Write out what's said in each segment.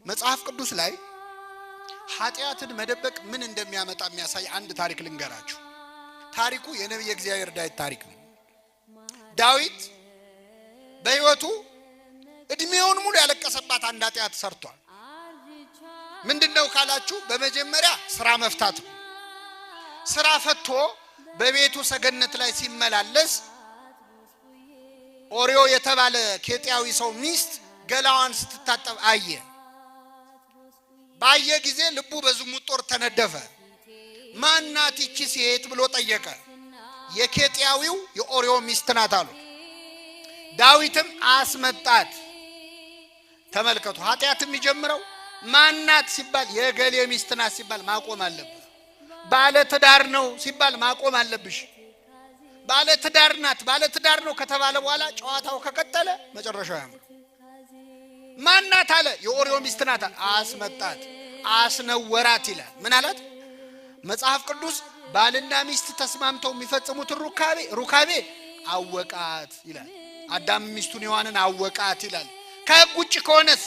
መጽሐፍ ቅዱስ ላይ ኃጢአትን መደበቅ ምን እንደሚያመጣ የሚያሳይ አንድ ታሪክ ልንገራችሁ። ታሪኩ የነቢየ እግዚአብሔር ዳዊት ታሪክ ነው። ዳዊት በሕይወቱ እድሜውን ሙሉ ያለቀሰባት አንድ ኃጢአት ሰርቷል። ምንድን ነው ካላችሁ፣ በመጀመሪያ ስራ መፍታት ነው። ስራ ፈቶ በቤቱ ሰገነት ላይ ሲመላለስ ኦርዮ የተባለ ኬጢያዊ ሰው ሚስት ገላዋን ስትታጠብ አየ። ባየ ጊዜ ልቡ በዝሙት ጦር ተነደፈ። ማናት ይቺ ሴት ብሎ ጠየቀ። የኬጢያዊው የኦርዮ ሚስት ናት አሉት። ዳዊትም አስመጣት። ተመልከቱ፣ ኃጢአት የሚጀምረው ማናት ሲባል፣ የገሌ ሚስት ናት ሲባል ማቆም አለብህ። ባለ ትዳር ነው ሲባል ማቆም አለብሽ። ባለ ትዳር ናት፣ ባለ ትዳር ነው ከተባለ በኋላ ጨዋታው ከቀጠለ መጨረሻው ያምር። ማናት አለ። የኦርዮ ሚስት ናት። አስመጣት፣ አስነወራት ይላል። ምን አላት? መጽሐፍ ቅዱስ ባልና ሚስት ተስማምተው የሚፈጽሙትን ሩካቤ አወቃት ይላል። አዳም ሚስቱን ሔዋንን አወቃት ይላል። ከሕግ ውጭ ከሆነስ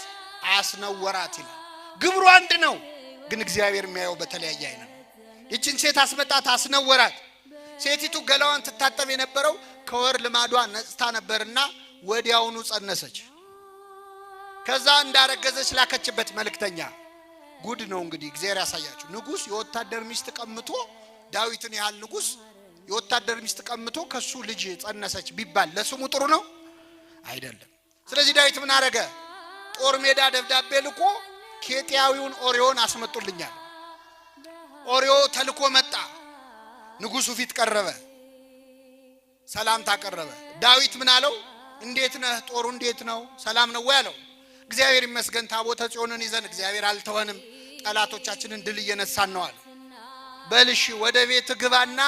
አስነወራት ይላል። ግብሩ አንድ ነው፣ ግን እግዚአብሔር የሚያየው በተለያየ አይነት ነው። ይችን ሴት አስመጣት፣ አስነወራት። ሴቲቱ ገላዋን ትታጠብ የነበረው ከወር ልማዷ ነጽታ ነበርና ወዲያውኑ ጸነሰች። ከዛ እንዳረገዘች ላከችበት መልእክተኛ። ጉድ ነው እንግዲህ፣ እግዚአብሔር ያሳያችሁ። ንጉሥ የወታደር ሚስት ቀምቶ፣ ዳዊትን ያህል ንጉሥ የወታደር ሚስት ቀምቶ ከሱ ልጅ ጸነሰች ቢባል ለስሙ ጥሩ ነው አይደለም። ስለዚህ ዳዊት ምን አረገ? ጦር ሜዳ ደብዳቤ ልኮ ኬጢያዊውን ኦርዮን አስመጡልኛል። ኦርዮ ተልኮ መጣ። ንጉሱ ፊት ቀረበ፣ ሰላምታ ቀረበ። ዳዊት ምን አለው? እንዴት ነህ? ጦሩ እንዴት ነው? ሰላም ነው ወይ አለው። እግዚአብሔር ይመስገን፣ ታቦተ ጽዮንን ይዘን እግዚአብሔር አልተወንም፣ ጠላቶቻችንን ድል እየነሳን ነው አለ። በልሽ ወደ ቤት ግባና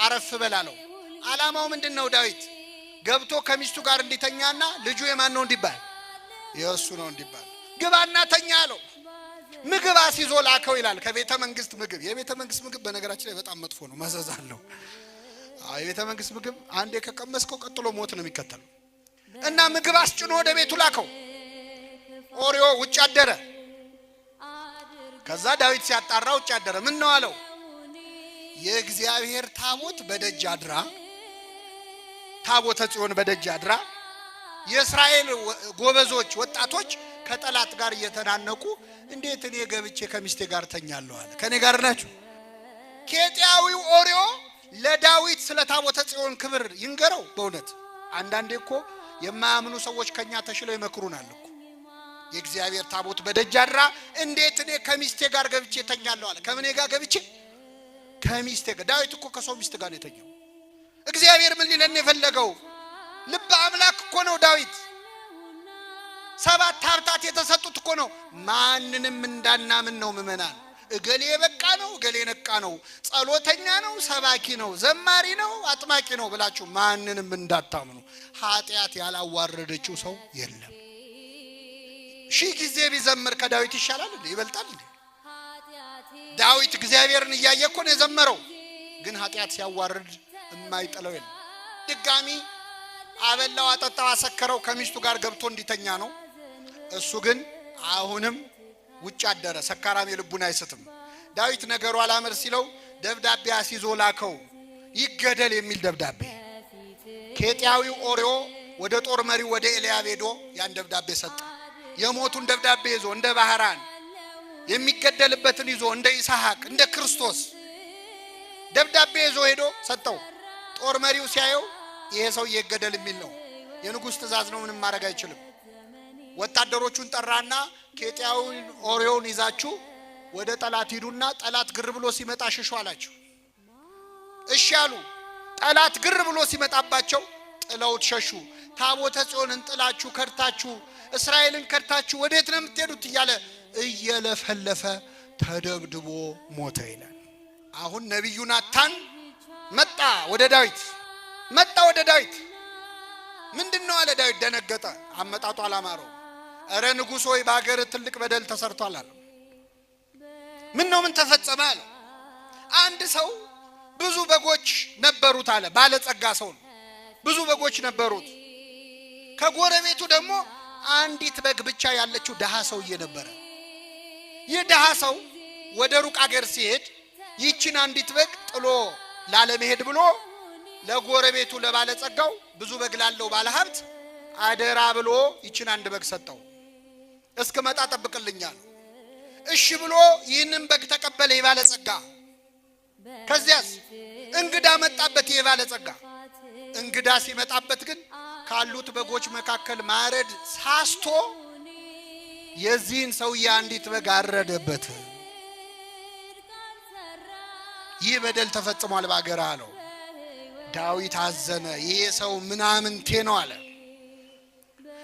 አረፍ በል አለው። ዓላማው ምንድን ነው? ዳዊት ገብቶ ከሚስቱ ጋር እንዲተኛና ልጁ የማን ነው እንዲባል፣ የእሱ ነው እንዲባል፣ ግባና ተኛ አለው። ምግብ አስይዞ ላከው ይላል። ከቤተ መንግስት ምግብ። የቤተ መንግስት ምግብ በነገራችን ላይ በጣም መጥፎ ነው፣ መዘዝ አለው። የቤተ መንግስት ምግብ አንዴ ከቀመስከው ቀጥሎ ሞት ነው የሚከተለው። እና ምግብ አስጭኖ ወደ ቤቱ ላከው። ኦርዮ ውጭ አደረ። ከዛ ዳዊት ሲያጣራ ውጭ አደረ። ምን ነው አለው? የእግዚአብሔር ታቦት በደጅ አድራ፣ ታቦተ ጽዮን በደጅ አድራ፣ የእስራኤል ጎበዞች ወጣቶች ከጠላት ጋር እየተናነቁ እንዴት እኔ ገብቼ ከሚስቴ ጋር ተኛለሁ አለ። ከኔ ጋር ናችሁ? ኬጢያዊው ኦርዮ ለዳዊት ስለ ታቦተ ጽዮን ክብር ይንገረው። በእውነት አንዳንዴ እኮ የማያምኑ ሰዎች ከኛ ተሽለው ይመክሩናል እኮ። የእግዚአብሔር ታቦት በደጅ አድራ እንዴት እኔ ከሚስቴ ጋር ገብቼ ተኛለሁ አለ። ከምኔ ጋር ገብቼ? ከሚስቴ ጋር። ዳዊት እኮ ከሰው ሚስት ጋር ነው የተኛው። እግዚአብሔር ምን ሊለን የፈለገው? ልበ አምላክ እኮ ነው ዳዊት። ሰባት ሀብታት የተሰጡት እኮ ነው። ማንንም እንዳናምን ነው ምእመናን። እገሌ የበቃ ነው፣ እገሌ የነቃ ነው፣ ጸሎተኛ ነው፣ ሰባኪ ነው፣ ዘማሪ ነው፣ አጥማቂ ነው ብላችሁ ማንንም እንዳታምኑ። ኃጢአት ያላዋረደችው ሰው የለም። ሺህ ጊዜ ቢዘምር ከዳዊት ይሻላል እንዴ? ይበልጣል እንዴ? ዳዊት እግዚአብሔርን እያየ እኮ ነው የዘመረው። ግን ኃጢአት ሲያዋርድ የማይጥለው የለም። ድጋሚ አበላው፣ አጠጣው፣ አሰከረው፣ ከሚስቱ ጋር ገብቶ እንዲተኛ ነው። እሱ ግን አሁንም ውጭ አደረ። ሰካራም የልቡን አይስትም። ዳዊት ነገሩ አላምር ሲለው ደብዳቤ አስይዞ ላከው፣ ይገደል የሚል ደብዳቤ። ኬጢያዊው ኦርዮ ወደ ጦር መሪው ወደ ኤልያብ ሄዶ ያን ደብዳቤ ሰጠ። የሞቱን ደብዳቤ ይዞ እንደ ባህራን፣ የሚገደልበትን ይዞ እንደ ይስሐቅ፣ እንደ ክርስቶስ ደብዳቤ ይዞ ሄዶ ሰጠው። ጦር መሪው ሲያየው ይሄ ሰው ይገደል የሚል ነው፣ የንጉሥ ትእዛዝ ነው፣ ምንም ማድረግ አይችልም። ወታደሮቹን ጠራና ኬጢያዊውን ኦርዮን ይዛችሁ ወደ ጠላት ሂዱና ጠላት ግር ብሎ ሲመጣ ሽሹ አላቸው። እሺ አሉ። ጠላት ግር ብሎ ሲመጣባቸው ጥለውት ሸሹ። ታቦተ ጽዮንን ጥላችሁ ከድታችሁ፣ እስራኤልን ከድታችሁ ወዴት ነው የምትሄዱት እያለ እየለፈለፈ ተደብድቦ ሞተ ይላል። አሁን ነቢዩ ናታን መጣ ወደ ዳዊት፣ መጣ ወደ ዳዊት። ምንድን ነው አለ። ዳዊት ደነገጠ። አመጣጡ አላማረው። እረ ንጉሥ ሆይ፣ በሀገር ትልቅ በደል ተሰርቷል አለ። ምን ነው፣ ምን ተፈጸመ አለ። አንድ ሰው ብዙ በጎች ነበሩት አለ። ባለጸጋ ሰው ነው። ብዙ በጎች ነበሩት። ከጎረቤቱ ደግሞ አንዲት በግ ብቻ ያለችው ድሃ ሰውዬ ነበረ። ይህ ድሃ ሰው ወደ ሩቅ አገር ሲሄድ ይህችን አንዲት በግ ጥሎ ላለመሄድ ብሎ ለጎረቤቱ ለባለጸጋው ብዙ በግ ላለው ባለሀብት አደራ ብሎ ይችን አንድ በግ ሰጠው። እስክመጣ ጠብቅልኛል። እሺ ብሎ ይህንን በግ ተቀበለ የባለጸጋ። ከዚያስ እንግዳ መጣበት የባለጸጋ። እንግዳ ሲመጣበት ግን ካሉት በጎች መካከል ማረድ ሳስቶ የዚህን ሰውዬ አንዲት በግ አረደበት። ይህ በደል ተፈጽሟል በአገር አለው። ዳዊት አዘነ። ይህ ሰው ምናምንቴ ነው አለ።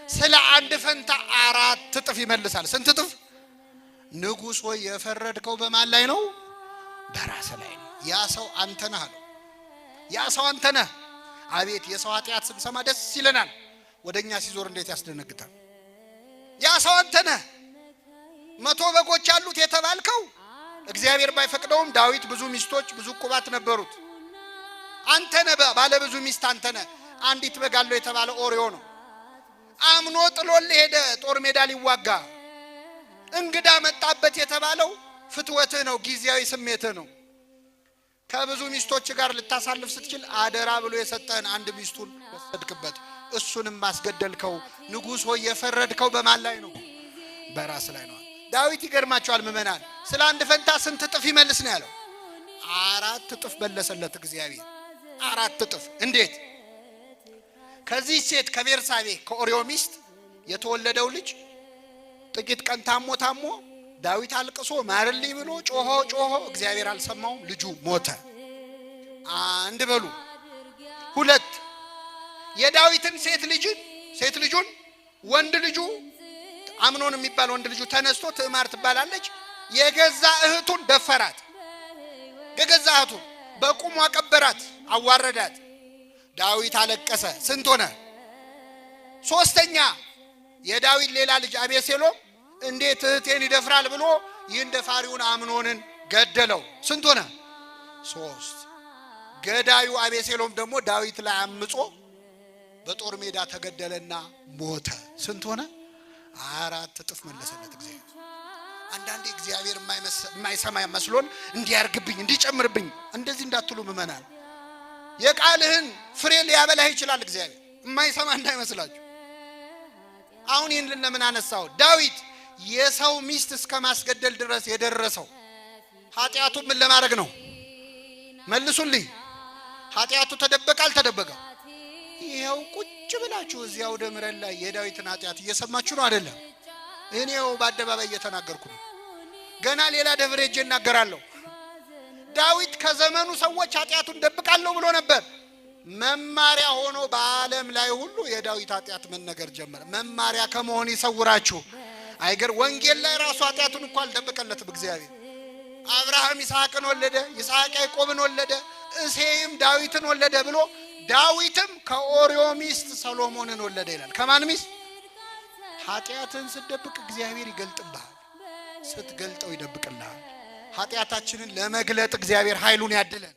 ስለ አንድ ፈንታ 4 እጥፍ ይመልሳል። ስንት እጥፍ? ንጉሥ ሆይ የፈረድከው በማን ላይ ነው? በራስ ላይ ነው። ያ ሰው አንተ ነህ አለው። ያ ሰው አንተ ነህ። አቤት የሰው ኃጢአት ስንሰማ ደስ ይለናል። ወደኛ ሲዞር እንዴት ያስደነግጣል። ያ ሰው አንተ ነህ። 100 በጎች አሉት የተባልከው እግዚአብሔር ባይፈቅደውም ዳዊት ብዙ ሚስቶች ብዙ ቁባት ነበሩት። አንተ ነህ ባለ ብዙ ሚስት አንተ ነህ። አንዲት በግ አለው የተባለ ኦርዮ ነው። አምኖ ጥሎልህ ሄደ ጦር ሜዳ ሊዋጋ። እንግዳ መጣበት የተባለው ፍትወትህ ነው፣ ጊዜያዊ ስሜትህ ነው። ከብዙ ሚስቶች ጋር ልታሳልፍ ስትችል አደራ ብሎ የሰጠህን አንድ ሚስቱን ወሰድክበት፣ እሱንም አስገደልከው። ንጉሥ ሆይ የፈረድከው በማን ላይ ነው? በራስ ላይ ነው። ዳዊት ይገርማቸዋል ምዕመናን፣ ስለ አንድ ፈንታ ስንት እጥፍ ይመልስ ነው ያለው? 4 እጥፍ መለሰለት እግዚአብሔር። 4 እጥፍ። እንዴት? ከዚህ ሴት ከቤርሳቤ ከኦርዮ ሚስት የተወለደው ልጅ ጥቂት ቀን ታሞ ታሞ ዳዊት አልቅሶ ማርልኝ ብሎ ጮሆ ጮሆ እግዚአብሔር አልሰማውም፣ ልጁ ሞተ። አንድ በሉ። ሁለት፣ የዳዊትን ሴት ልጁን ወንድ ልጁ አምኖን የሚባል ወንድ ልጁ ተነስቶ ትዕማር ትባላለች የገዛ እህቱን ደፈራት። የገዛ እህቱን በቁሟ ቀበራት፣ አዋረዳት። ዳዊት አለቀሰ። ስንት ሆነ? ሶስተኛ፣ የዳዊት ሌላ ልጅ አቤሴሎም እንዴት እህቴን ይደፍራል ብሎ ይህን ደፋሪውን አምኖንን ገደለው። ስንት ሆነ? 3። ገዳዩ አቤሴሎም ደግሞ ዳዊት ላይ አምጾ በጦር ሜዳ ተገደለና ሞተ። ስንት ሆነ? 4 እጥፍ መለሰለት እግዚአብሔር። አንዳንዴ እግዚአብሔር የማይሰማ መስሎን እንዲያርግብኝ እንዲጨምርብኝ እንደዚህ እንዳትሉ ምዕመናን። የቃልህን ፍሬ ሊያበላህ ይችላል እግዚአብሔር፣ የማይሰማ እንዳይመስላችሁ። አሁን ይህን ለምን አነሳው? ዳዊት የሰው ሚስት እስከ ማስገደል ድረስ የደረሰው ኃጢአቱ ምን ለማድረግ ነው? መልሱልኝ። ኃጢአቱ ተደበቀ አልተደበቀም? ይኸው ቁጭ ብላችሁ እዚያው ደምረን ላይ የዳዊትን ኃጢአት እየሰማችሁ ነው አይደለም? እኔው በአደባባይ እየተናገርኩ ነው። ገና ሌላ ደብሬ ሄጄ እናገራለሁ። ዳዊት ከዘመኑ ሰዎች ኃጢአቱን ደብቃለሁ ብሎ ነበር። መማሪያ ሆኖ በዓለም ላይ ሁሉ የዳዊት ኃጢአት መነገር ጀመረ። መማሪያ ከመሆን ይሰውራችሁ። አይገር ወንጌል ላይ ራሱ ኃጢአቱን እንኳን አልደበቀለትም እግዚአብሔር። አብርሃም ይስሐቅን ወለደ፣ ይስሐቅ ያዕቆብን ወለደ፣ እሴይም ዳዊትን ወለደ ብሎ ዳዊትም ከኦርዮ ሚስት ሰሎሞንን ወለደ ይላል። ከማን ሚስት? ኃጢአትን ስትደብቅ እግዚአብሔር ይገልጥብሃል፣ ስትገልጠው ይደብቅልሃል። ኃጢአታችንን ለመግለጥ እግዚአብሔር ኃይሉን ያድለን።